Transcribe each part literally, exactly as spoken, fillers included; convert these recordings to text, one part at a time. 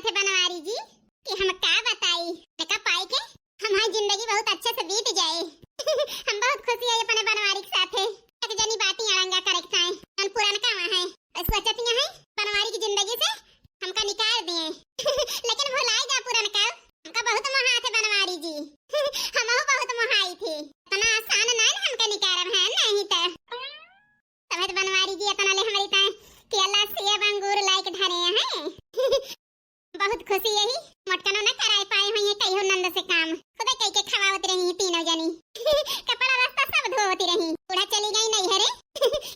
थे बनवारी जी कि हम का बताई, देखा पाई के हमारी जिंदगी बहुत अच्छे से बीत जाए। हम बहुत खुशी है अपने बनवारी के साथे। एक जनी बाटी अड़ंगा करे के ताई, हम पुरनका वहाँ है। और सोचत यहाँ है बनवारी की जिंदगी से हमका निकाल दिए। लेकिन भुलाई जा पुरनका, हमका बहुत मोहा थे बनवारी जी। हमहू बहुत मोहाई थे। इतना आसान ना ना हमका निकारब है, नहीं तो। तबे तो बनवारी जी इतना ले हमारी ताई केला, सेब, अंगूर लाइके धरे हैं। बहुत खुशी यही, मोटकनो न कराए पाए हुई है कहियो नंद से काम। खुदे कई के खवावत रही हैं तीनों जनी। कपड़ा रास्ता सब धोवती रही। बूढ़ा चली गई नहीं है रे।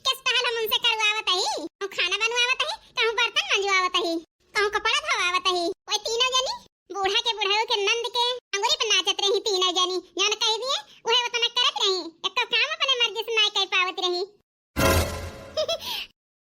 किस टहल हम उनसे करवावत ही? कहूँ खाना बनवावत ही, कहूँ बर्तन मंजवावत ही, कहूँ कपड़ा धोवावत ही। वही तीनों जनी बूढ़ा के, बुढ़ऊ के, नंद के अंगुरी पे नाचत रही तीनों जनी। जौन कह दिए वह उतना करत रही, एको काम अपने मर्जी से ना कर पावत रही।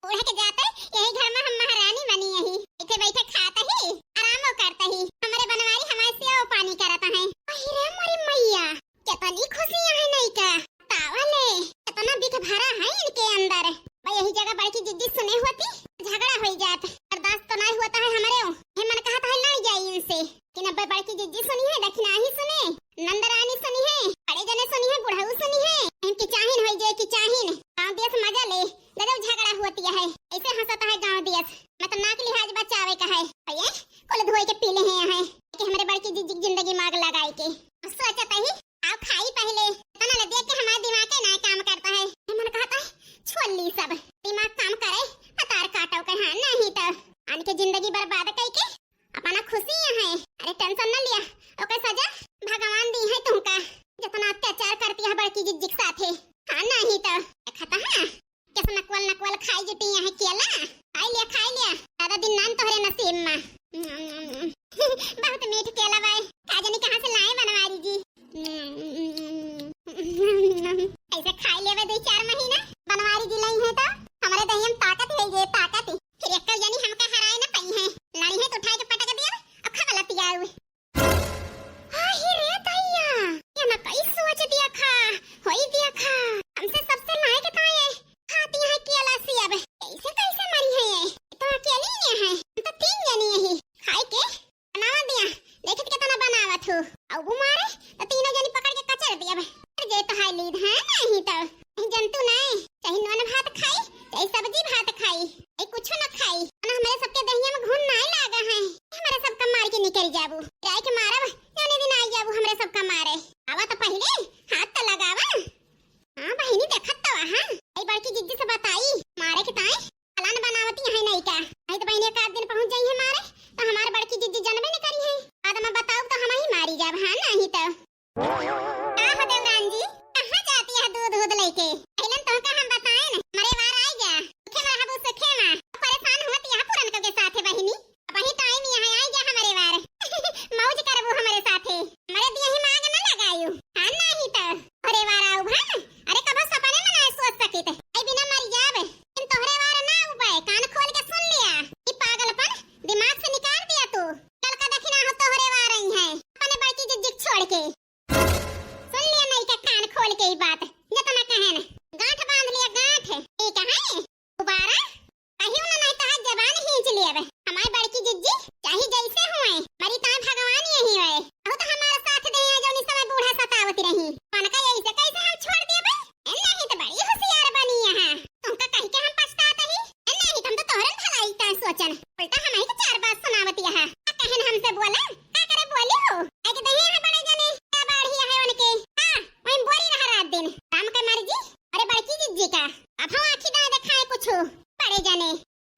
बूढ़ा के जाते यही घर में हम महारानी बनी यही। बैठे बैठे खात ही, आरामो करत ही। हमरे बनवारी हमारे सेवा पानी करत हैं। अहि रे मोरी मैया, कितनी खुशियाँ हैं नहीं का। तावले, कितना बिख भरा है इनके अंदर। भाई यही जगह बड़की जिज्जी सुने होती, झगड़ा हो जात। बर्दाश्त तो नहीं होता है हमारे, ये मन कहता है लड़ जाए इनसे। कि न बड़की जिज्जी सुनी है, दखिनाही सुने, नंदरानी सुनी है, बड़े जने सुनी है, बुढ़ऊ सुनी है। इनकी चाहिन होई जे की चाहिन, गाँव देश मजा ले, गजब झगड़ा होती है। ऐसे हंसता है गाँव देश। मैं तो नाक लिहाज बचावे का है। ये कुल धोए के पी ले हैं, हैं कि हमरे बड़की जिज्जी की जिंदगी माग लगाए के। सोचत ही, आओ खाई पहले। तना ले देख के हमारा दिमाग के ना काम करता है। ये मन कहता है, छोड़ ली सब, दिमाग काम करे, पतार काटो के, हाँ, नहीं तो आन के जिंदगी बर्बाद कई के अपना खुशी यहाँ है। अरे टेंशन न लिया, ओकर सजा भगवान दी है तुमका। जितना अत्याचार करती है बड़की जिज्जी के साथे। हाँ, नहीं तो। देखा था, हाँ, कैसे नकवल नकवल खाई जुटी यहाँ केला। खाई लिया, खाई लिया, ज्यादा दिन नान तोहरे नसीब में। बहुत मीठ केला बाय, का जानी कहाँ से लाए बनवारी जी। ऐसे खाई लेवे दो चार महीना, बनवारी जी लाई है तो हमारे दहिया में ताकत है, ये ताकत। फिर एक जनी हमका हराए न पाई है, लड़ी है तो उठाए के पटक दिया और खबला पियाऊ। हाय रे दैया, ये ना कई सोच दिया खा, होई दिया खा। हमसे सबसे लाए के ताए खाती है केला सेब। कैसे कैसे मरी है ये? ये तो अकेली ही है, हम तो तीन जनी यही। खाए के बनावा दिया, देखत कितना बनावत हो। अब वो मारे तो तीनों जनी पकड़ के कचर दिया। अरे जे तो हाय लीद है नहीं तो। जंतु नहीं, चाहे नून भात खाई, चाहे सब्जी भात खाई, ये कुछ न खाई। ना हमारे सबके दहिया में घुन नहीं लागा है, हमारे सबका मार के निकल जाबू। राय के मारब, जौने दिन आई जाबू हमरे सबका मारे। आवा तो पहले हाथ तो लगावा। हाँ बहिनी, देखत तो हाँ, आई बड़की जिज्जी से बताई मारे के ताई। प्लान बनावती है नहीं का? आई तो बहिनी एक आध दिन पहुँच जाई है मारे, तो हमार बड़की जिज्जी जनबे न करी है। बाद में बताओ तो हम ही मारी जाब, हाँ नहीं तो। का हो देवरान जी, कहाँ जाती है दूध दूध लेके? अइलन तो का हम बताएन, हमरे वार आई जा। सुखे में रहबू सुखे में। परेशान होत यहाँ पुरनका के साथे बहिनी। अब ही टाइम यहाँ आई जा हमरे वार। मौज करबू हमरे साथे। हमरे दिया ही मांग न लगायू। हाँ नहीं तो। अरे वार आऊ भा। अरे कबो सपने में ना सोच सकित। आई बिना मर जाब। इन तोहरे वार ना उबे, कान खोल के सुन लिया। ई पागलपन दिमाग से निकाल दिया तू। कल का देखी ना हो तोहरे वार आई है। अपने बड़की जिज्जी छोड़ के। सुन लिया नहीं के कान खोल के ही बात, जितना कहे न, गांठ बांध लिया गांठ। ठीक है, दोबारा कहियो ना, नहीं तो हाथ जबान खींच लिया बे। हमारी बड़की जिज्जी चाहे जैसे हुए, मरी ताए भगवान यही हुए। बहुत हमारा साथ दे हैं, जौनी समय बूढ़ा सतावत रही। मन का यही से कैसे हम छोड़ दिए बे? ए, नहीं तो बड़ी होशियार बनी यहाँ। तुमका कह के हम पछतात ही। ए, नहीं तो हम तो तोहरन भलाई का सोचन, उल्टा हम ही के चार बात सुनावत यहाँ। का कहन हमसे बोले? का करे बोली हो? आगे दही है बड़े जने, का बाढ़ी है उनके? हाँ, वहीं बोली रहा रात दिन। राम के मर्जी, अरे बड़की जिज्जी का। अब हम आँखी दाएं देखाए कुछ बड़े जने।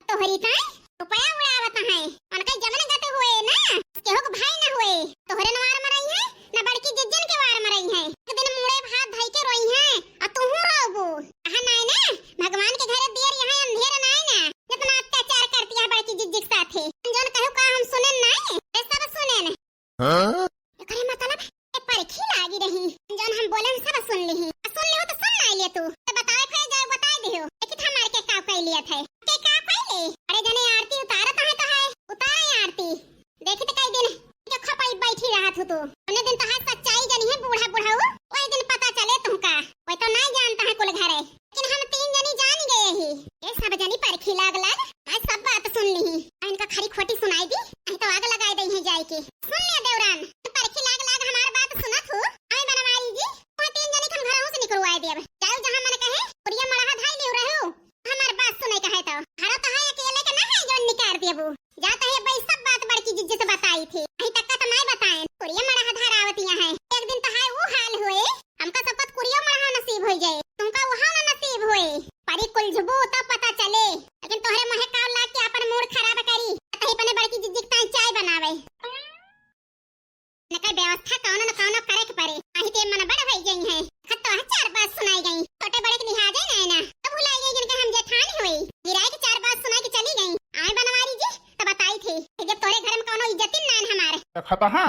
तोहरी ताई रुपया उड़ावत है। उनका जमन गत हुए ना, केहू के भाई ना हुए। तोहरे न वार मरई है, ना बड़की जिज्जन के वार मरई है। एक दिन मुड़े भात धई के रोई है, और तू रोबू। कहा नाय ना, भगवान के घरे देर यहाँ अंधेर नाय ना। जितना अत्याचार करती है बड़की जिज्जी के साथे। जौन कहू का हम सुनेन नाय, रे सब सुनेन। हाँ? एकरे मतलब ए परखी लागी रही। जौन हम बोलेन सब सुन लिही। आ सुन लिहो तो सुन नाय ले तू। तो बतावे खोए जाए बताए दिहो। देखी था मार के का कह लिया था। के का कह ले? अरे जने आरती उतारत है तो है। उतारे आरती। देखी तो कई दिन के खपाई बैठी रहत हो तू। उन्हें दिन तो हाथ सच्चाई जनी है बूढ़ा बुढ़ाऊ। वही दिन पता चले तुमका। वही तो नाय जानता है कुल घरे। लेकिन हम तीन जनी जान गए ही। ये सब जनी परखी लाग लाग। आज सब बात सुन लिही। आ इनका खरी खोटी सुन नाई दी, अही तो आग लगाए दई है जाए के। सुन ले देवरान, परखी लाग लाग हमार बात सुनत हो। आए बनवारी जी, वह तीन जनी के हम घरहू से निकरवाए देब। जाओ जहाँ मन कहे, कुरिया मड़हा धाई लियो रहो। हमार बात सुने कहे तो, हरा तो है अकेले के ना है जौन निकार देबू। जात है भाई सब बात बड़की जिज्जी से बताई थी। अही तक का तो नाई बताएन। कुरिया मड़हा धार आवतिया है। एक दिन तो है वो हाल होए, हमका सब कुछ कुरिया मड़हा नसीब होई जाए। तुमका वहाँ ना नसीब होए। परी कुलझबू तब पता चले। लेकिन तोहरे मुँहे काव लाग के अपन मूड खराब करी। तही पने बड़की जिज्जी के ताई चाय बनावे। न कई व्यवस्था कौनो न कौनो करे के परे। अही ते मन बड़ होई गई है। खत तो है चार बात सुनाई गई। छोटे बड़े के लिहाजे नहीं ना। तो भुलाई गई जिनके हम जेठान होई। गिराए के चार बात सुनाई के चली गई। आए बनवारी जी, तो बताई थी कि जब तोरे घर में कौनो इज्जतिन नान हमारे। देखत हा,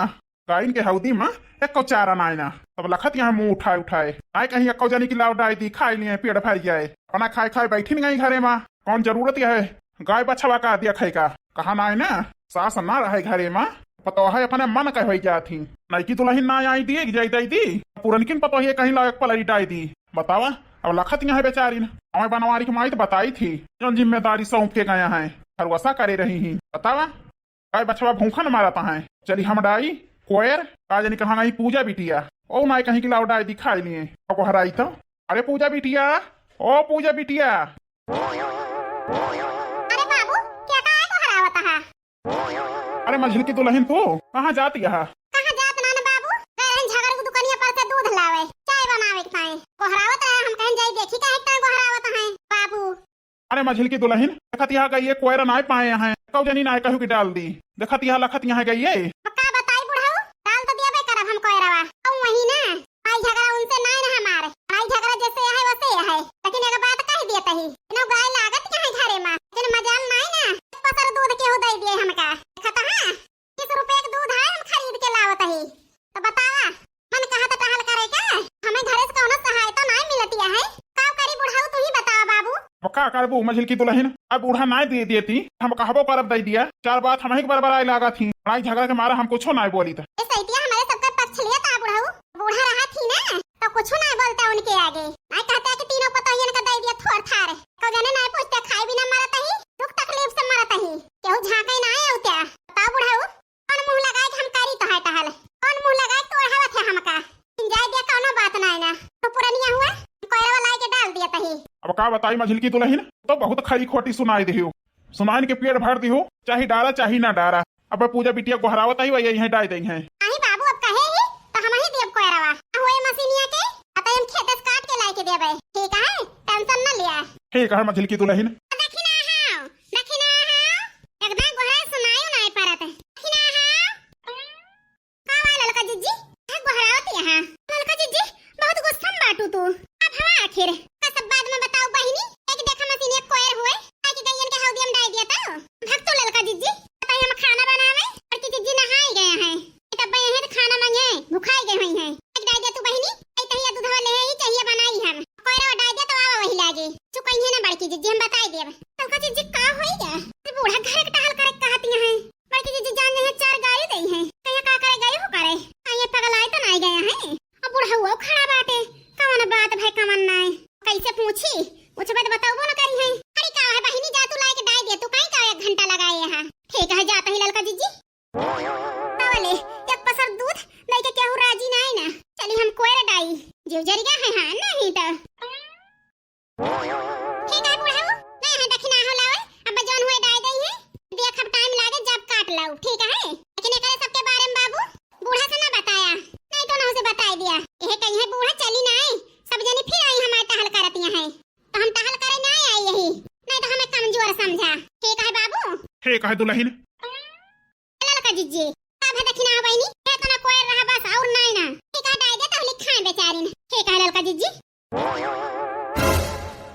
गाइन के हौदी में एको चारा नाय ना। तब लखत यहाँ मुँह उठाए उठाए। आए कहीं एको जनी की लाव डाई दी, खाई लिए, पेट भर जाए। अपना खाए खाए बैठी नहीं गई घरे में। कौन जरूरत यह है गाय बछवा का दिया खाए का? कहा नाय ना, सास ना रहे घरे में, पतोह है अपने मन कह होई जात ही। नईकी दुलहिन ना आई दिए कि जाई दई दी, पुरनकिन पतोहिए कहीं लायक पलई डाई दी। बतावा, अब लखत यहाँ है बेचारिन, हमें बनवारी के माई तो बताई थी, जौन जिम्मेदारी सौंप के गया है, भरोसा करे रही ही। बतावा, गाय बछवा भूखा न मारत हैं। चली हम डाई कोयर, का जानी कहाँ गई पूजा बिटिया। ओ नाय कहीं की लाव डाई दिखाई लिए। अब हराई तो, अरे पूजा बिटिया, ओ पूजा बिटिया। अरे बाबू, क्या कहा है गोहरावत है? अरे मझिल की दुलहिन तू कहाँ जाती है? कहाँ जात ना न बाबू, गए रहन झगड़ के दुकनिया पर से दूध लावे, चाय बनावे के ताई। गोहरावत है, हम कहेन जाई देखी काहे का गोहरावत है बाबू। अरे मझिल की दुलहिन, देखत यहाँ गई है कोयरा नाय पाए हैं, कौ जनी नाय कहू की डाल दी। देखत यहाँ लखत यहाँ गई है। अब का बताई बुढ़ऊ, डाल तो दिया बे करब हम कोयरवा, अब वही ना। आई झगड़ा उनसे नाय ना हमार, आई झगड़ा जैसे है वैसे है। लेकिन एक बात कह दिए तही, इनो गाय लागत के है घरे में, लेकिन मजाल नाय ना, पसर दूध केहू दे दिए हमका। देखत हाँ, तीस रुपया के दूध है, हम खरीद के लावत ही। तो बतावा, मन कहा तो टहल करे का? हमें घरे से कौनो सहायता नाय मिलतिया है। का करी बुढ़ऊ, तू ही बतावा बाबू। अब का करबू मझिल की दुलहिन, अब बूढ़ा नाय दे देती, हम कहबो करब दे दिया। चार बात हम ही के बरबराए लागा थी, लड़ाई झगड़ा के मारा हम कुछो नाय बोली त। ए सैतिया, हमारे सबका पक्ष लिया था बुढ़ऊ, बूढ़ा रहा थी ना, तो कुछो नाय बोलते उनके आगे। नाय कहते कि तीनों पतोहियन का दे दिया थोर थार, को जने नाय पूछते, खाए बिना मरत ही, दुख तकलीफ से मरत ही, केहू झांके नाय आवते। बताओ बुढ़ऊ, कौन मुँह लगाए के हम करी तो है टहल? कौन मुँह लगाए के तू ओढ़ावत है हमका? जाए दिया, कौनो बात नाय ना। तो पुरनिया हुआ, कोयरवा लाए के डाल दिया तही। अब का बताई मझिल की दुलहिन, तो बहुत खरी खोटी सुनाई दियो। सुनाइन के पेट भर दियो, चाहे डारा चाहे ना डारा। अब पूजा बिटिया गोहरावत आई, वही यहीं डाल देई हैं। अही बाबू, अब कहे ही तो हम ही देब कोयरवा। हुए मशीनिया के, अतः हम खेत से काट के लाए के देबे। ठीक है, tension न लिया। ठीक है मझिल की दुलहिन। दखिना हाव, दखिना हाव। एकदम गोहरा सुनायो नाय परत। दखिना हाव। का हुआ ललका जिज्जी? काहे गोहरावत यहाँ? ललका जिज्जी, बहुत गुस्सा में बाटू तू। अब हवा आखिर। का सब बाद में बताओ बहिनी। एक देखा मशीनिया कोयर हुए, आई के गइयन के हौदी में डाल दिया तो। भग तो ललका जिज्जी, बताई हम खाना बनावे, बड़की जिज्जी नहाई गया है। तब यहीं तो खाना मांगे, भुखाई गए हुई हैं। एक डाल दिया तू बहिनी, आई तहिया दूधवा ले ही चाहिए बनाई हम। कोयरा डाल दिया तो आवा वही लागे। चुकइहे ना बड़की जिज्जी, हम बताई देब। ललका जिज्जी का होई गया? बूढ़ा घर के टहल करे कहती हैं। बड़की जिज्जी जान जाइए, चार गारी दई है। कहिया का करे गए हो करे? आ ये पगलाए तो नाई गया है। अब बुढ़ऊ खड़ा बाटे, कवन बात भय कवन नाय। कैसे पूछी? पूछबे तो बताबो न करी है। अरे का है बहिनी, जा तू लाए के डाय दे, तू काहे का एक घंटा लगाए है? ठीक है, जात ही ललका जिज्जी। तवले एक पसर दूध दई के केहू राजी नाय ना। चली हम कोयर डाई, जीव जरिया है, हाँ नहीं तो। ठीक है बुढ़ऊ, ले है दखिना हो लावे, अब जौन हुए डाय दई है। देख अब time लागे जब काट लाऊ, ठीक है? लेकिन एकरे सबके बारे में बाबू बूढ़ा से ना बताया, नहीं तो ना उसे बताई दिया। यह कही है बूढ़ा चली ना आई, सब जनी फिर आई हमारे टहल करतिया है, तो हम टहल करे ना आई यही, नहीं तो हमें कमजोर समझा। ठीक है बाबू। ठीक है दुलहिन। ललका जिज्जी, का भा दखिना हो बहिनी? ए तो ना कोयर रहा बस और नाय ना। ठीक है, डाय दे तो लिखाए बेचारिन। ठीक है ललका जिज्जी।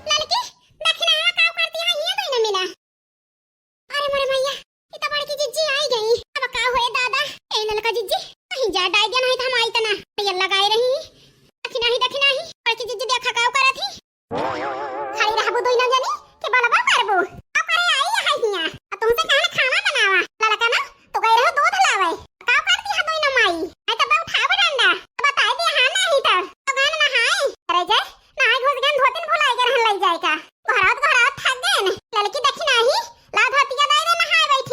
ललकी, दखिना हो का करती है, ये तो ना मिला। अरे मोरे मैया, ये तो बड़की जिज्जी आई गई। अब का होए दादा? ए ललका जिज्जी, कहीं जा डाय दे नहीं तो हम आई तना। ये लगाए रही। दखिना ही, दखिना ही। बड़की जिज्जी देखा का करत ही। खाली रहबू दुइनो जनी कि बोलबा करबू? का करे आई है हिया? आ तुमसे कहना खाना बनावा। ललका ना, तू गई रहो दूध लावे। का करती है दुइनो माई? आई तो बा उठावे डंडा। बताई दे हाँ नहीं तो। तो गहन नहाए। अरे जय, नहाए घुस गए धोतिन भुलाई के रहन लई जाए का। घरात घरात थक गए न। ललकी देखी नाही, ला धोतिया दे दे नहाए बैठे।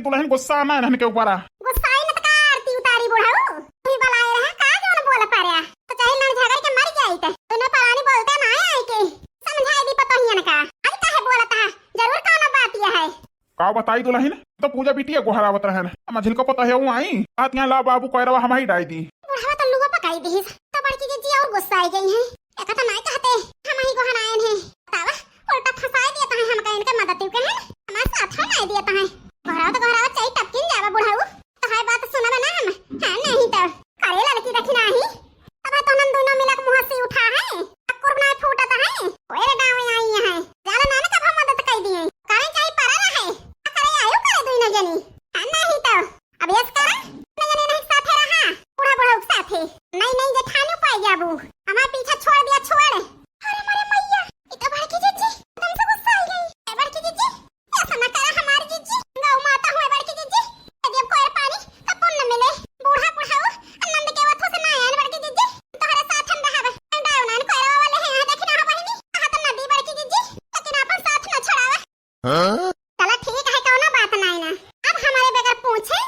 दुलहिन गुस्सा ना इनके ऊपर आ। गुस्साई न त का आरती उतारी बुढ़ऊ? तू ही बलाए रहा का जौन बोल पार्या? तो चाहे लड़ झगड़ के मर जाई त दोनों परानी बोलते ना आए के। समझाई दी पतोहियन का। आज काहे बोलत है? जरूर कौनो बात यह है। का बताई दुलहिन, तो पूजा बिटिया गोहरावत रहन। मझिल को पता है वो आई। बात यहाँ ला बाबू कोयरवा हम ही डाई दी। बुढ़वा तो लुआ पकाई दी। तो बड़की जीजी और गुस्सा आई गई है। एका तो नाई कहते, हम ही गोहरायन है। बतावा, उल्टा फंसाई दिया तहां हमका इनके मदद के है। हमारे साथ है नाई दिया तहां। गोहरावा तो गोहरावा चाही टपकिन जावा बुढ़ऊ। तो है बात सुनबे ना हम। हाँ, नहीं तो। करे लड़की देखी नाही। अब तो हम दोनों मिलक मुंह से उठा है। अब कुरबना फूटत है। ओए गाँव आई है। जाला नान का हम मदद कर दिए। करे चाही परा रहे। करे आयो करे दुई न जनी। हाँ, नहीं तो। अब यस करा। न जनी नहीं साथे रहा। बूढ़ा बूढ़ा के साथे। नहीं, नहीं, जेठानी पाई जाबू। हमार पीछा छोड़ दिया, छोड़। अरे मोरे मैया, ई तो बड़की जीजी, एकदम से गुस्सा आ गई। ए बड़की जीजी, ऐसा ना करा हमार जीजी। गौ माता हुए बड़की जीजी। यदि अब कोयर पानी, तब पुण्य मिले। बूढ़ा बुढ़ाऊ, आनंद के वथो से ना आए बड़की जीजी। तोहरे साथ हम रहब। हम डायो नान कोयरवा वाले हैं, यहाँ देखी ना हो बहिनी। कहा तो नदी बड़की जीजी, लेकिन अपन साथ ना छोड़ावा। हाँ? चला ठीक है, कौनो बात नाई ना। अब हमारे बगैर पूछे,